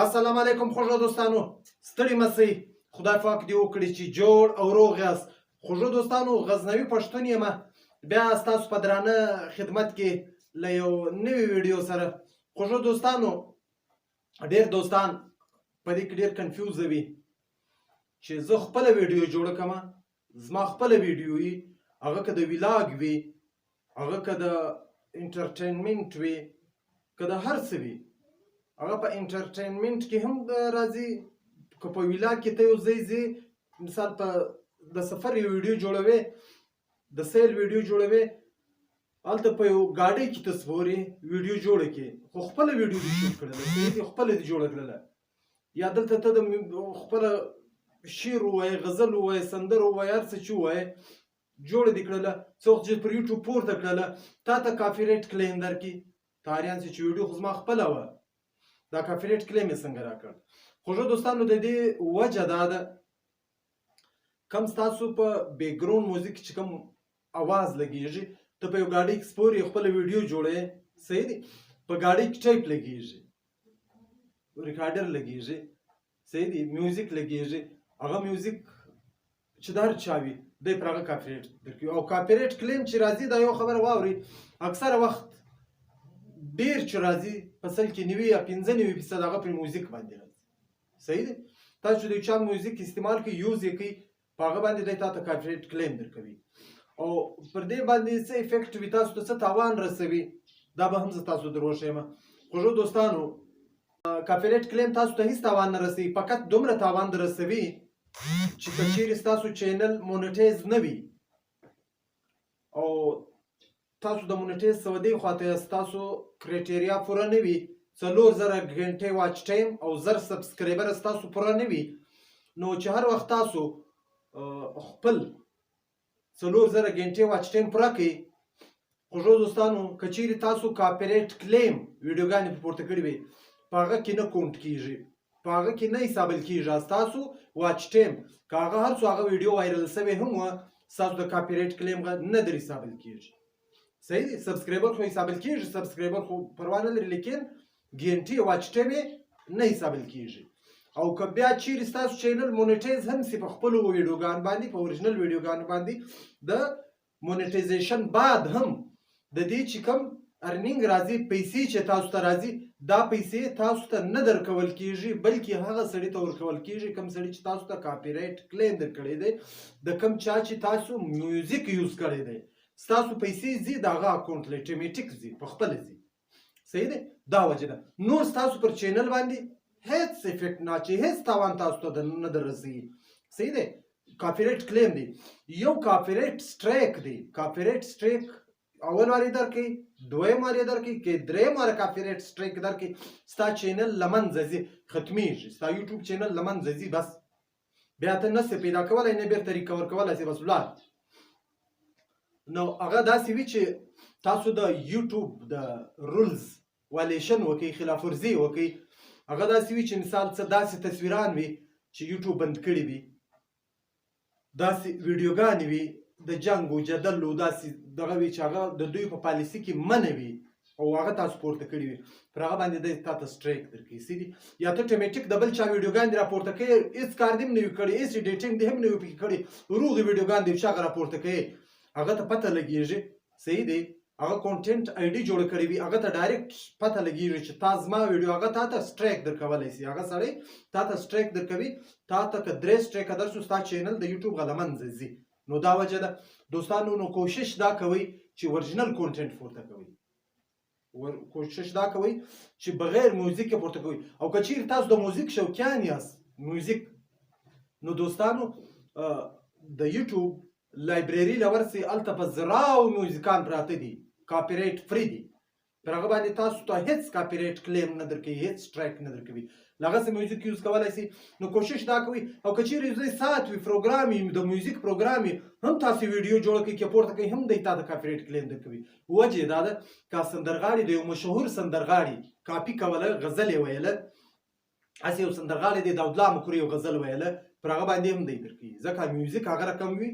السلام علیکم خوږو دوستانو، ستړي مه سئ. خدای پاک دې وکړي چې جوړ او روغ یاست. خوږو دوستانو، غزنوي پښتون یم، بیا ستاسو په درانه خدمت کې له یو نوي ویډیو سره. خوږو دوستانو، ډېر دوستان په دې کې ډېر confuse وي چې زه خپله ویډیو جوړه کړم، زما خپله ویډیو وي، هغه که د vlog وي، هغه که د entertainment وي، که د هر څه وي، هغه په entertainment کې هم راځي، که په vlog کې ته یو ځای ځې، مثال په د سفر یو ویډیو جوړوې، د سیل ویډیو جوړوې، هلته په یو ګاډۍ کې ته سپورې ویډیو جوړه کړې، خو خپله ویډیو دې shoot کړله، صحیح دي، خپله دې جوړه کړله، یا دلته ته د خپله شعر ووایې، غزل ووایې، سندره ووایې، هر څه چې ووایې، جوړه دې کړله، څه وخت چې پر یوټیوب پورته کړله، تا ته copyright claim درکړي. ته حیران سې چې ویډیو خو زما خپله وه، دا copyright claim یې څنګه راکړ؟ خوږو دوستانو، د دې وجه دا ده، کم ستاسو په background music چې کوم اواز لګیږي، ته په یو ګاډۍ کې سپور یې، خپله ویډیو جوړوې، صحیح دی، په ګاډۍ کې tape لګیږي، recorder لګیږي، صحیح دی، music لګیږي، هغه music چې د هر چا وي، دی پر هغه copyright درکوي. او copyright claim چې راځي، دا یو خبره واوري، اکثره وخت ډیر چې راځي، په 100 کې 90 یا 95% هغه پر music باندې راځي. صحیح دی، تاسو چې د چا music استعمال کوي، use یې کوي، په هغه باندې دی تا ته copyright claim درکوي. او پر دې باندې څه effect وي، تاسو ته څه تاوان رسوي، دا به هم زه تاسو در وښیم. خوږو دوستانو، copyright claim تاسو ته هیڅ تاوان نه رسوي، فقط دومره تاوان در رسوي چې که چیرې ستاسو channel monetize نه وي او تاسو د monetize سودې خواته ستاسو criteria پوره نه وي، 4000 غنټې watch time او 1000 subscriber ستاسو پوره نه وي، نو چې هر وخت تاسو خپل 4000 غنټې watch time پوره کړئ، خوږو دوستانو، که چیرې تاسو copyright claim ویډیوګانې په پورته کړې وي، په هغه کې نه count کیږي، په هغه کې نه حسابل کیږي ستاسو watch time. که هغه هر څو هغه ویډیو viral سوې هم وه، ستاسو د copyright claim نه در حسابل کیږي. صحیح دی، subscriber خو حسابل کیږي، subscriber خو پروا نه لري، لیکن ګنټې watch time نه حسابل کیږي. او که بیا چیرې ستاسو channel monetize هم سي، په خپلو ویډیوګان باندې، په original ویډیوګانو باندې، د monetization بعد هم د دې چې کوم earning راځي، پیسې چې تاسو ته راځي، دا پیسې تاسو ته نه درکول کیږي، بلکې هغه سړي ته ورکول کیږي کوم سړي چې تاسو ته copyright claim درکړی دی، د کوم چا چې تاسو music use کړی دی. ستاسو پیسې ځي د هغه account له، اتوماتیک ځي، په خپله ځي. صحیح دی، دا وجه ده. نور ستاسو پر channel باندې هیڅ effect نه چې هیڅ تاوان تاسو ته نه درسي. صحیح دی، copyright claim دی، یو copyright strike دی. copyright strike اول واري درکې، دویم واري درکې، کې دریم واري copyright strike درکې، ستا channel له منځه ځي، ختمیږي، ستا یوټیوب channel له منځه ځي، بس بیا ته نه سې پیدا کولای، نه بیرته recover کولای سې، بس ولاړ. نو هغه داسې وي چې تاسو د یوټیوب د rules violation وکړئ، خلاف ورزي وکړئ. هغه داسې وي چې مثال څه داسې تصویران وي چې یوټیوب بند کړي وي، داسې ویډیوګانې وي د جنګ او جدل او داسې دغه وي چې هغه د دوی په پالیسي کې منع وي او هغه تاسو پورته کړي وي، پر هغه باندې دی تا ته strike درکوي. صحیح دي، یا ته اتوماتیک د بل چا ویډیوګان دې راپورته کوې، هېڅ کار دې هم نه وي کړی، هېڅ editing دې هم نه وي پکې کړی، روغې ویډیوګان دې چا هغه راپورته کوې، هغه ته پته لګېږي. صحیح دی، هغه content ID جوړ کړی وي، هغه ته direct پته لګیږي چې تا زما ویډیو، هغه تا ته strike درکولی سي. هغه سړی تا ته strike درکوي، تا ته که درې strike درسو، ستا channel د یوټیوب غ له منځه ځي. نو دا وجه ده دوستانو. نو کوشش دا کوئ چې original content پورته کوئ، کوشش دا کوئ چې بغیر music پورته کوئ. او که چیرې تاسو د music شوقیان یاست، music، نو دوستانو، د یوټیوب library له ورسئ، هلته په زراو میوزیکان پراته دي، copyright free دي، پر هغه باندې تاسو ته هیڅ copyright claim نه درکوي، هیڅ strike نه درکوي، له هغه څه music use کولای سي. نو کوشش دا کوئ. او که چیرې یو ځای ساعت وي، پروګرام وي، د music پروګرام وي، هم تاسو ویډیو جوړه کړئ، که پورته کوئ، هم دی تا ته copyright claim درکوي. وجه یې دا ده، که سندرغاړي د یو مشهور سندرغاړي کاپي کوله، غزل یې ویله، هسې یو سندرغاړی دی، داودلا مکري، یو غزل ویله، پر هغه باندې هم دی درکوي، ځکه music هغه رقم وي.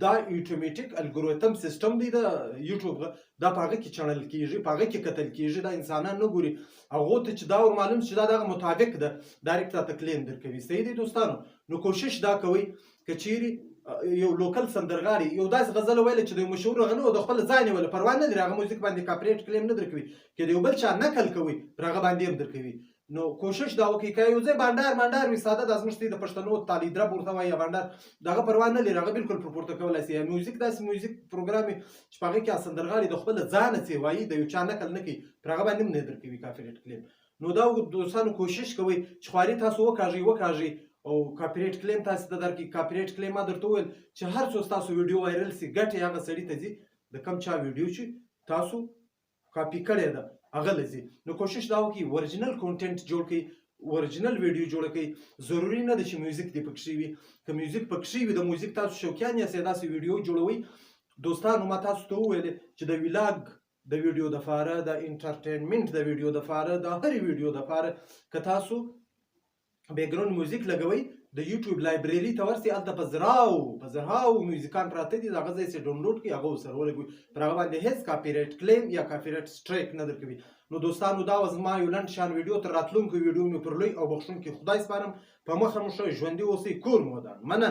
دا automatic algorithm system دی د یوټیوب، دا په هغه کې چڼل کیږي، په هغه کې کتل کیږي، دا انسانان نه ګوري. هغو ته چې دا ور معلوم چې دا دغه مطابق ده، ډایرکټ تاته کلیم درکوي. صحیح دی دوستانو؟ نو کوشش دا کوئ که چیرې یو لوکل سندرغاړي یو داسې غزل ویله چې د یو مشهور هغه نه و، د خپل ځان یې ویله، پروا نه لري، هغه میوزیک باندې کاپي رایټ کلیم نه درکوي. که د یو بل چا نقل کوي، پر هغه باندې هم درکوي. نو کوشش دا وکړئ، که یو ځای بانډار مانډار وي ساده، دا زموږ د پښتنو تالی درب ورته وایي یا بانډار، د هغه پروا نه لري، هغه بالکل پر پورته کولای شي. یا میوزیک، داسې میوزیک پروګرام وي چې په هغه کې سندرغاړي د خپل ځانه څه وایي، د یو چا نقل نه کوي، پر هغه باندې هم نه درکوي کاپي رایټ کلیم. نو دا دوستانو کوشش کوئ چې خواري تاسو وکاږئ وکاږئ او کاپي رایټ کلیم تاسو ته درکړي. کاپي رایټ کلیم ما درته وویل چې هر څو ستاسو ویډیو وایرل سي، ګټې هغه سړي ته ځي د کم چا ویډیو چې تاسو کاپي کړې ده، هغه لځي. نو کوشش دا وکړئ، original content جوړ کړئ، original ویډیو جوړ کړئ. ضروري نه ده چې میوزیک دې پکښې وي. که میوزیک پکښې وي، د میوزیک تاسو شوقیان یاست، داسې ویډیو جوړوئ. دوستانو، ما تاسو ته وویل چې د vlog د ویډیو د پاره، د entertainment د ویډیو د پاره، د هرې ویډیو د پاره که تاسو background music لګوئ، د یوټیوب library ته ورسئ، هلته په زراو په زرهاو میوزیکان پراته دي، د هغه ځای څخه ډاونلوډ کړئ، هغه ورسره ولګوئ، پر هغه باندې هېڅ کاپي رایټ کلیم یا کاپي رایټ سټرایک نه درکوي. نو دوستانو، دا وه زما یو لنډ شان ویډیو. تر راتلونکو ویډیو مې پر لوی او بخښونکي خدای سپارم. په مخه مو ښه، ژوندي اوسئ، کور مو ودان، مننه.